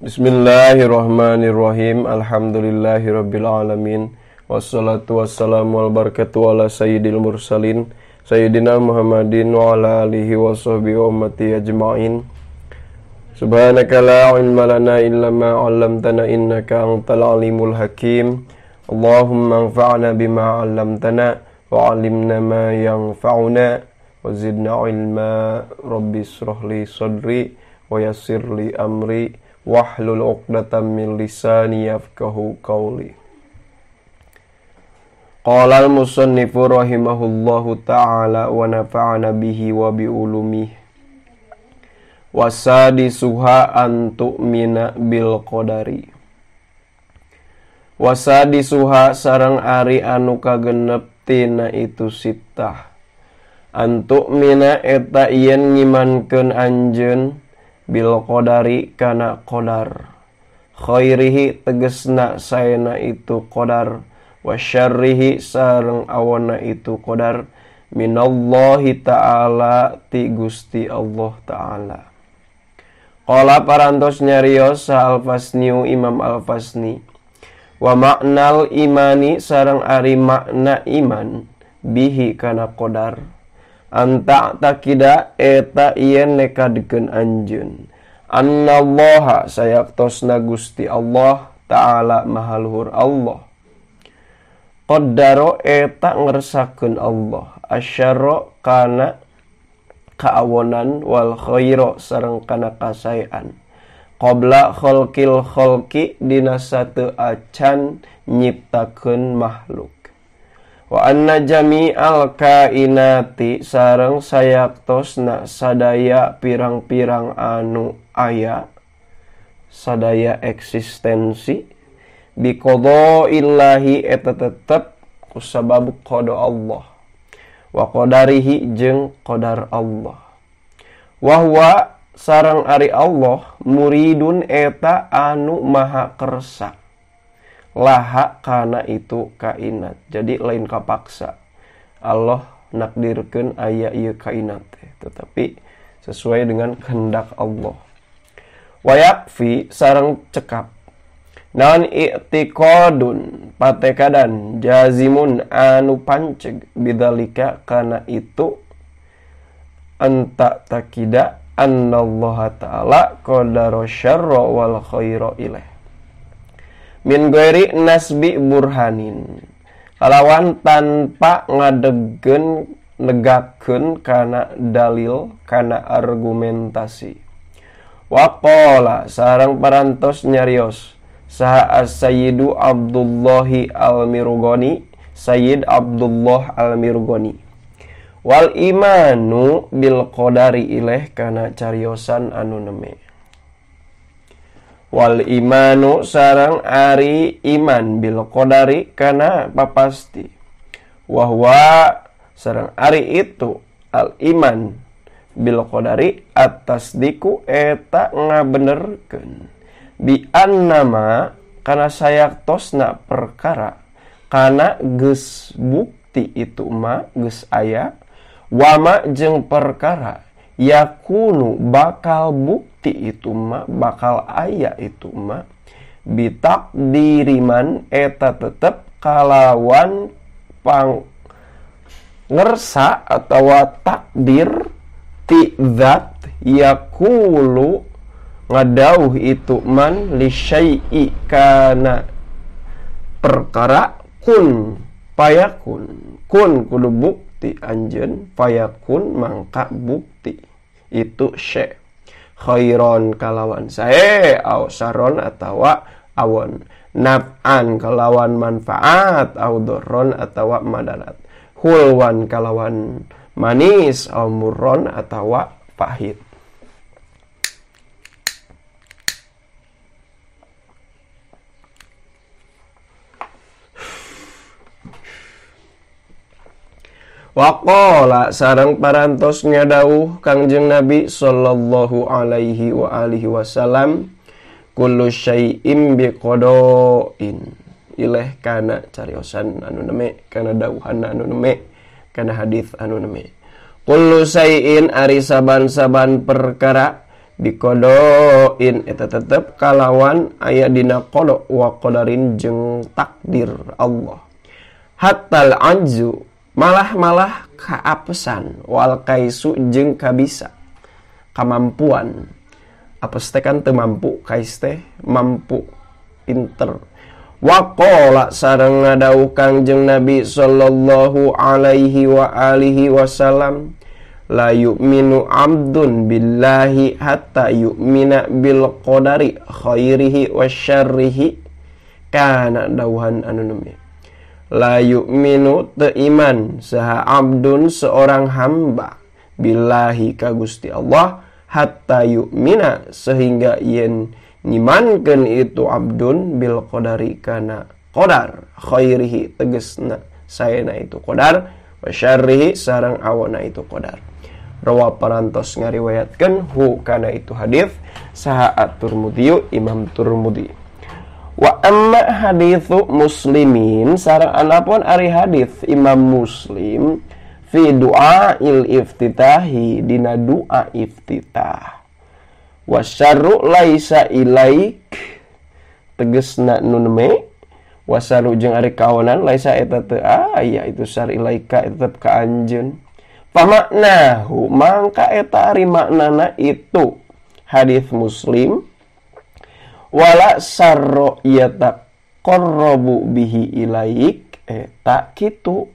Bismillahirrahmanirrahim. Alhamdulillahirabbil alamin. Wassalatu wassalamu wal barakatuh ala sayyidil mursalin sayyidina Muhammadin wa ala alihi wa sahbihi wa ummati ajma'in. Subhanaka la ilma lana illa ma 'allamtana innaka antal alimul hakim. Allahumma anfa'na bima 'allamtana wa 'allimna ma yanfa'una wa zidna ilma. Rabbi israh li sadri wa yassir li amri wahlul 'uqdatam min lisani yafqahu qawli. Qala al-musannifu rahimahullahu ta'ala wa nafa'ana bihi wa bi ulumihi. Wasadisuha an tu'mina bil qadari. Wasadisuha sareng ari anu kagenep tina itu sittah. An tu'mina eta yen ngimankeun anjeun bil qadari kana qadar. Khairihi tegesna saena itu qadar, wa syarrihi sareng awana itu qadar minallahi ta'ala ti Gusti Allah ta'ala. Qala parantos nyarios Al-Fasniu Imam Al-Fasni, wa maknal imani sareng ari makna iman bihi kana qadar, anta takida eta yen nekadkeun anjeun annallaha sayaktosna Gusti Allah ta'ala maha luhur Allah, qaddaro eta ngersakeun Allah asyarra kana kaawonan wal khaira sareng kana kasaean qabla khalqil khalqi dina sateu acan nyiptakeun makhluk. Wa anna jami'al kainati sareng sayaktosna sadaya pirang-pirang anu aya sadaya eksistensi biqadaillahi eta tetep kusabab qada Allah wa qadarihi jeung qadar Allah. Wa huwa sareng ari Allah muridun eta anu maha kersa laha kana itu kainat. Jadi lain kapaksa Allah nakdirkeun aya ieu kainat teh, tetapi sesuai dengan kehendak Allah. Wa yakfi sareng cekap naon i'tiqadun patekadan jazimun anu panceg bidzalika kana itu anta takida annallaha ta'ala qadara syarra wal khaira ilaih min ghairi nasbi burhanin kalawan tanpa ngadegkeun negakeun kana dalil kana argumentasi. Wa qala sareng parantos nyarios saha as-Sayyidu Abdullahi Al-Mirghani, Sayyid Abdullah Al-Mirghani, wal imanu bil qadari ilaih kana cariosan anu neme. Wal imanu sareng ari iman bil qadari kana papasti, wa huwa sareng ari itu al iman bil qadari atasdiku eta ngabenerkeun bi annama kana sayaktosna perkara kana geus bukti itu ma geus aya wama jeung perkara yakunu bakal bukti itu ma bakal aya itu ma bitakdiriman eta tetep kalawan pang ngersa atawa takdir ti zat yakulu ngadauh itu man li syai'i kana perkara kun payakun, kun kudu bukti anjeun, payakun mangka bukti itu syai' khairon kalawan sae au saron atawa awon, naf'an kalawan manfaat au dorron atawa madarat, hulwan kalawan manis au murron atawa pahit. Waqala sareng parantos ngadawuh Kangjeng Nabi sallallahu alaihi wa alihi wasallam, kullu syai'in biqada'in ileh kana cariosan anu neme, kana dawuhan anu neme, kana hadis anu neme. Kullu syai'in ari saban-saban perkara Bikodoin eta tetep kalawan aya dina qada wa qadarin jeung takdir Allah. Hatal anju malah-malah kaapesan wal kaisu jeung kabisa kamampuan. Apes teh kan teu mampu, kais teh mampu pinter. Waqala sareng ngadawuh Kangjeng Nabi sallallahu alaihi wa alihi wasallam, la yu'minu 'abdun billahi hatta yu'mina bil qadari khairihi wa syarrihi. Kana dawuhan anu nembe la yu'minu teu iman saha abdun seorang hamba billahi ka Gusti Allah hatta yu'mina sehingga yen ngimankeun itu abdun bil qadari kana qadar khairihi tegesna saena itu qadar wa syarrihi sareng awana itu qadar. Rawa parantos ngariwayatkeun hu kana itu hadis saha At-Tirmidzi Imam Tirmidzi. Wa amma haditsu muslimin sareng anapun ari hadis Imam Muslim fi du'ail iftitahi dina du'a iftitah. Wa syarru laisa ilaik tegesna nu neme wa syarru jeung ari kaonan laisa eta teu aya itu syar ilaika tetep ka anjeun. Pamaknahu mangka eta ari maknana itu hadis Muslim wala sarro yataqarrabu bihi ilaik eta kitu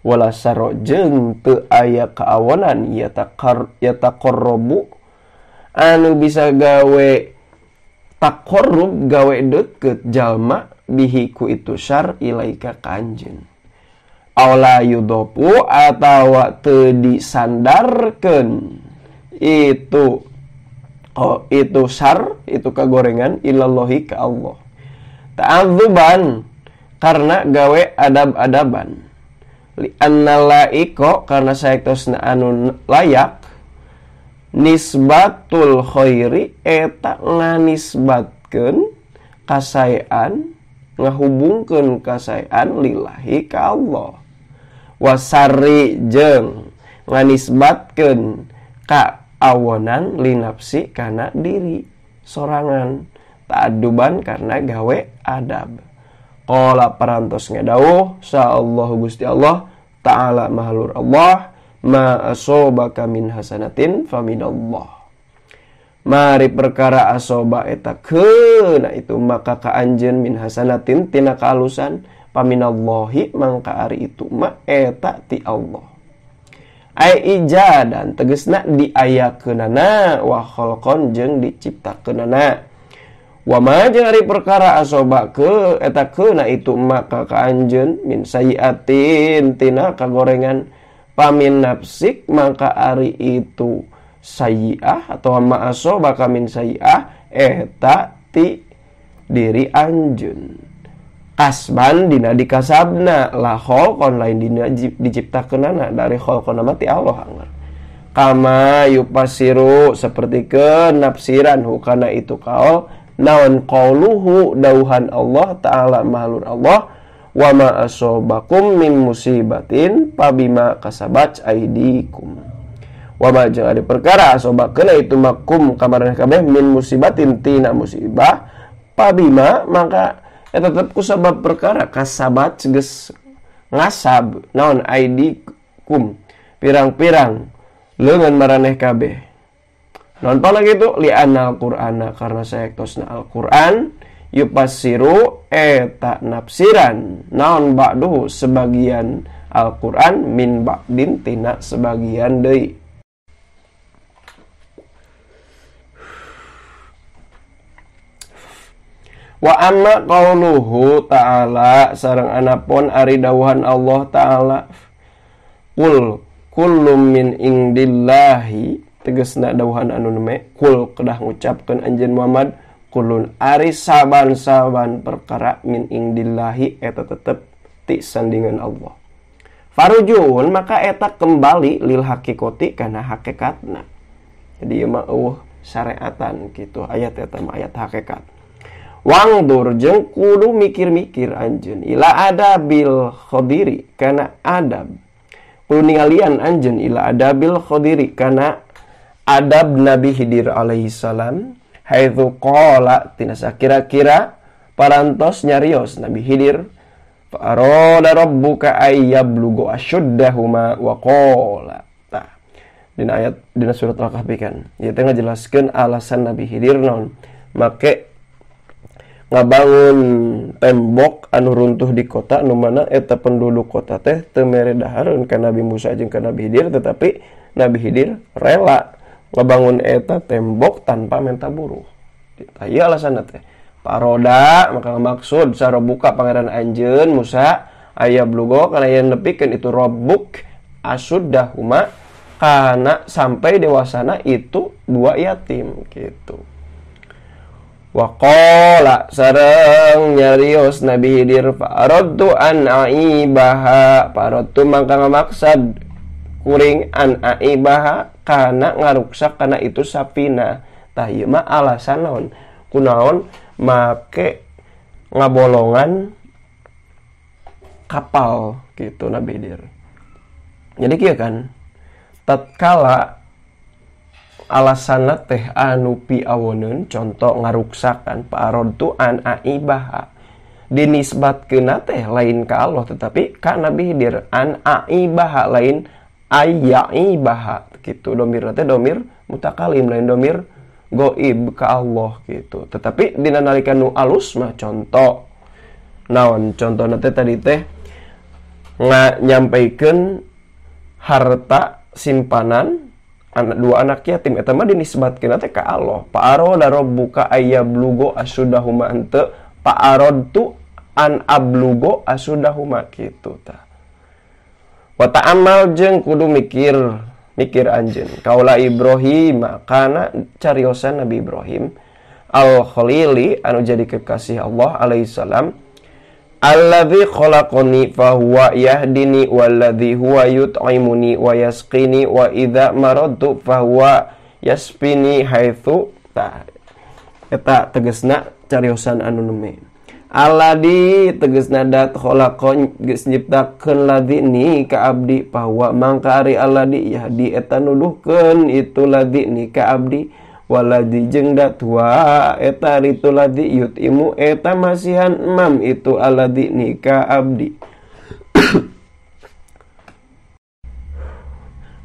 wala sarro jeung teu aya kaawonan yataqarrabu anu bisa gawe taqarrub gawe deukeut jalma bihi ku itu syar ilaika ka anjeun. Aula yudopu atawa teu disandarkeun itu oh, itu syar itu kagorengan ilallahi ka Allah. Ta'adzuban karena gawe adab-adaban. Li anna laiko karena saektosna anu layak nisbatul khairi eta nganisbatkeun kasaean ngahubungkeun kasaean lillahi ka Allah. Wasari jeung nganisbatkeun ka awonan linapsi kana diri sorangan ta'adduban karena gawe adab. Qala parantos ngadawuh sa Allahu Gusti Allah ta'ala mahalur Allah ma asobaka min hasanatin faminallah. Mari perkara asoba eta keuna itu maka ka anjeun min hasanatin tina kaalusan paminallahi mangka ari itu ma eta ti Allah. Ai ijadan tegesna diayakeunana wa khalqon jeung diciptakeunana. Wa ma jeung ari perkara asoba ke eta keuna itu maka ka anjeun min sayiatin tina kagorengan pamin nafsik mangka ari itu sayiah atau ma asoba ka min sayiah eta ti diri anjeun. Kasban dina dikasabna la kholqon lain dina diciptakeunana dari kholqon mah ti Allah anggar. Kama yupasiru seperti kenafsiran hukana itu kaol naon qauluhu dauhan Allah ta'ala mahalur Allah wa ma asobakum min musibatin pabima kasabat aidikum. Wa ma jeung ari perkara asobakeuna itu makum kamaraneh kabeh min musibatin tina musibah pabima maka eta tetep ku sabab perkara kasabat geus ngasab naon aidikum pirang-pirang leungeun maraneh kabeh. Naon pala kitu li anal qur'ana karena saektosna Al-Qur'an yupasiru eta nafsiran naon ba'duhu sebagian Al-Qur'an min ba'din tina sebagian deui. Wa amma qauluhu ta'ala sareng anapun ari dawuhan Allah ta'ala qul kullum min indillahi tegesna dawuhan anu neme kul kedah ngucapkeun anjeun Muhammad kulun ari saban-saban perkara min indillahi eta tetep ti sandingan Allah. Farujun maka eta kembali lil hakikoti kana hakikatna. Jadi ieu mah eueuh syariatan kitu ayat eta mah ayat hakikat. Wangdur jeung kudu mikir-mikir anjeun ila adabil khadiri kana adab. Kudu ningalian anjeun ila adabil khadiri kana adab Nabi Khidir alaihi salam haitsu qala tina sakira-kira parantos nyarios Nabi Khidir fa arada rabbuka ayyablugu ashuddahuma wa qala. Tah dina ayat dina surat Al-Kahfi kan ieu teh ngajelaskeun alasan Nabi Khidir naon make ngabangun tembok anu runtuh di kota nu mana eta penduduk kota teh teu mere dahareun ka Nabi Musa jeung ka Nabi Khidir, tetapi Nabi Khidir rela ngabangun eta tembok tanpa minta buruh. Tah ieu alasanna teh. Paroda maka maksud sarobuka pangeran anjeun Musa aya blugo kana yen nepikeun itu robbuk asuddahuma kana sampai dewasana itu dua yatim gitu. Waqala sareng nyarios Nabi Khidir fa aradtu an aibaha paradtu mangka ngamaksad kuring an aibaha kana ngaruksak kana itu safina. Tah ieu mah alasan naon kunaon make ngabolongan kapal gitu Nabi Khidir. Jadi kieu kan tatkala alasanna teh anu piawoneun contoh ngaruksakan parodtu an aibaha dinisbatkeunna teh lain ka Allah tetapi ka Nabi Khidir an aibaha lain ayaibaha gitu. Domirna teh domir mutakalim lain domir goib ka Allah gitu. Tetapi dina nalika nu alus mah contoh naon contohna teh tadi teh nyampaikeun harta simpanan anak dua anak yatim eta mah dinisbatkeun teh ka Allah. Pa arada rabbuka ayyablugo asudahuma ente pa aradtu an ablugo asudahuma kitu tah. Wa ta'amal jeung kudu mikir mikir anjeun kaula Ibrahim kana cariosan Nabi Ibrahim al Khalili anu jadi kekasih Allah alaihi salam alladzi khalaqani fa huwa yahdini walladzi huwa yut'imuni wa yasqini wa idza maradtu fa huwa yasfini haitsu. Ta eta tegesna cariosan anu neme alladzi tegesna dat khalaqan geus nyiptakeun ladzi ni ka abdi fa huwa mangka ari alladzi yahdi eta nuduhkeun itu ladzi ni ka abdi waladi jeung datwa eta itu ladzi yutimu eta masihan mam itu alladzi nikah abdi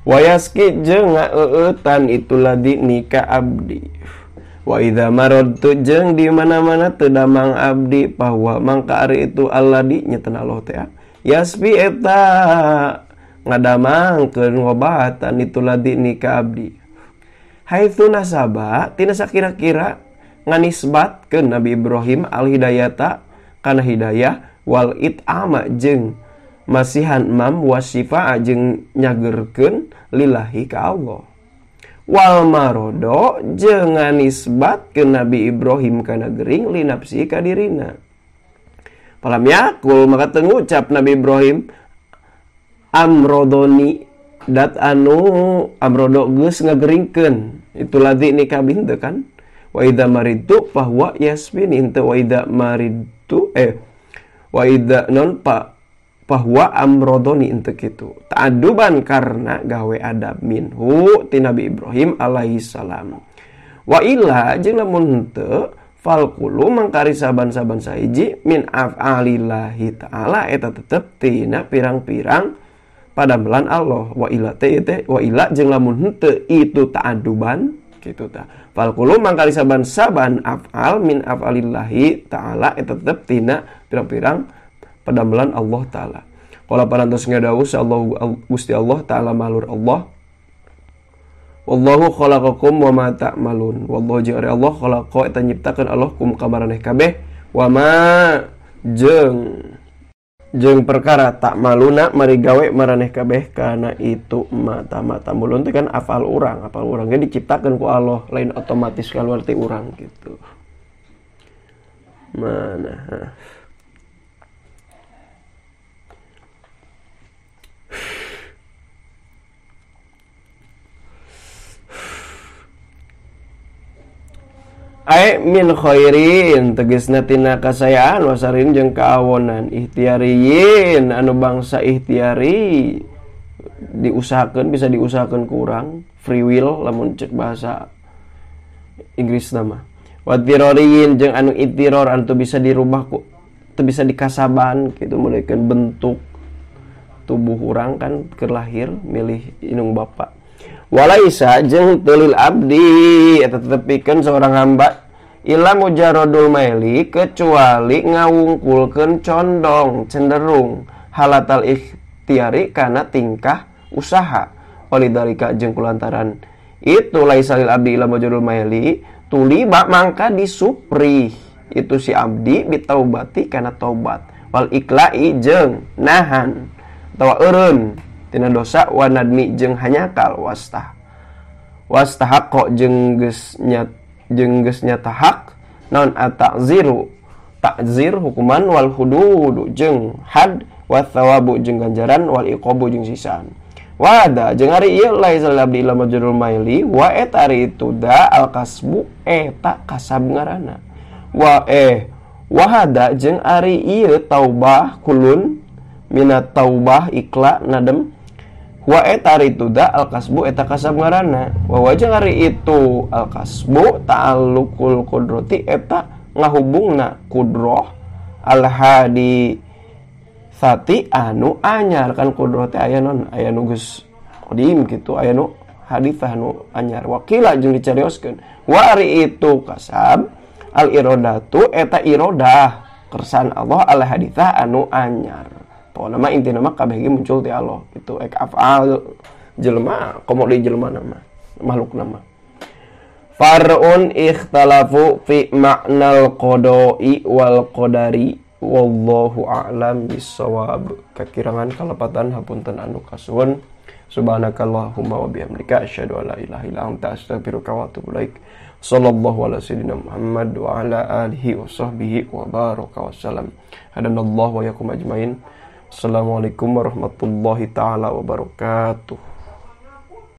wayaski jeung ngaeueutan itu ladzi nikah abdi wa idza maradtu jeung di mana-mana teu damang abdi bahwa mangka ari itu alladzi nyatana Allah teh yasfi eta ngadamangkeun ngobatan itu ladzi nikah abdi haitsu nasaba tina sakira-kira nganisbatkeun Nabi Ibrahim al hidayata kana hidayah wal it'ama jeung masihan mam wasifaa jeung nyagerkeun lillahi ka Allah wal marodo jeung nganisbatkeun Nabi Ibrahim kana gering li nafsi ka dirina. Falam yakul maka teu ngucap Nabi Ibrahim amrodoni dat anu amrodo geus ngageringkeun itu ladzi nikah bin teu kan wa idza maridtu fa huwa yasfini henteu wa idza maridtu wa idza non pa bahwa amrodoni henteu kitu ta'aduban karena gawe adab minhu ti Nabi Ibrahim alaihi salam wa illa jeung lamun henteu fal kullu mangkari saban-saban sahiji min af'alillahi ta'ala eta tetep tina pirang-pirang padamelan Allah wa illa teh wa illa jeung lamun henteu itu ta'aduban kitu tah fal kullu mangkali saban-saban af'al min af'alillahi ta'ala eta tetep tina pirang-pirang padamelan Allah ta'ala. Qala parantos ngadawuh Allah Gusti Allah ta'ala malur Allah wallahu khalaqakum wa ma ta'malun wallahu jeung ari Allah khalaqa eta nyiptakeun Allah kum ka maraneh kabeh wa ma jeung perkara tak maluna mari gawe maraneh kabeh kana itu mata-mata mulun teh kan afal urang ge diciptakeun ku Allah lain otomatis kaluar ti urang gitu. Mana Ai min khairin tegesna tina kasayaan wasarin jeung kaawonan ikhtiariyin anu bangsa ikhtiari diusahakeun bisa diusahakeun ku urang Free will lamun cek bahasa Inggris nama. Watiroriyin jeung anu itiror anu bisa dirubah ku teu bisa dikasaban kitu mulikeun bentuk tubuh urang kan keur lahir milih indung bapa. Walaisa jeung teu lil abdi eta tetepikeun seorang hamba illa mujarradul maili kecuali ngawungkulkeun condong cenderung halatal ikhtiari kana tingkah usaha. Walidalika jeung kulantaran itu laisa lil abdi illa mujarradul maili tuliba mangka disuprih itu si abdi bitaubati kana taubat wal iklai jeung nahan atawa eureun tina dosa wa nadmi jeung hanyakal wastah wastahaqo jeung geus nyata hak naon at-ta'ziru ta'zir hukuman wal hududu jeung had wa thawabu jeung ganjaran wal iqabu jeung sisaan. Wada jeung ari ieu laisa lil abdi illa majrul maili wa eta ari itu da al kasbu eta kasab ngaranna. Wa wahada jeung ari ieu taubah kulun minat taubah ikla nadem wa eta ari itu da al kasbu eta kasab ngaranna. Wa jeung ari itu al kasbu ta'alluqul qudrati eta ngahubungna kudroh al hadi sati anu anyar kan kudroh teh aya non aya nu geus qadim kitu aya nu haditsah nu anyar wakila jeung dicarioskeun wa ari itu kasab al iradatu eta iradah kersaan Allah al haditsah anu anyar. Pokona mah intina mah kabeh ge muncul ti Allah kitu ek afal jelema komo di jelema nama makhluk nama. Far'un ikhtalafu fi ma'nal qada'i wal qadari wallahu a'lam bissawab. Kakirangan kalepatan hapunten anu kasuwun. Subhanakallahumma wa bihamdika asyhadu an la ilaha illa anta astaghfiruka wa atubu ilaik. Sallallahu ala sayyidina Muhammad wa ala alihi wa sahbihi wa baraka wasallam. Hadanallahu wa yakum ajmain. Assalamualaikum warahmatullahi taala wabarakatuh.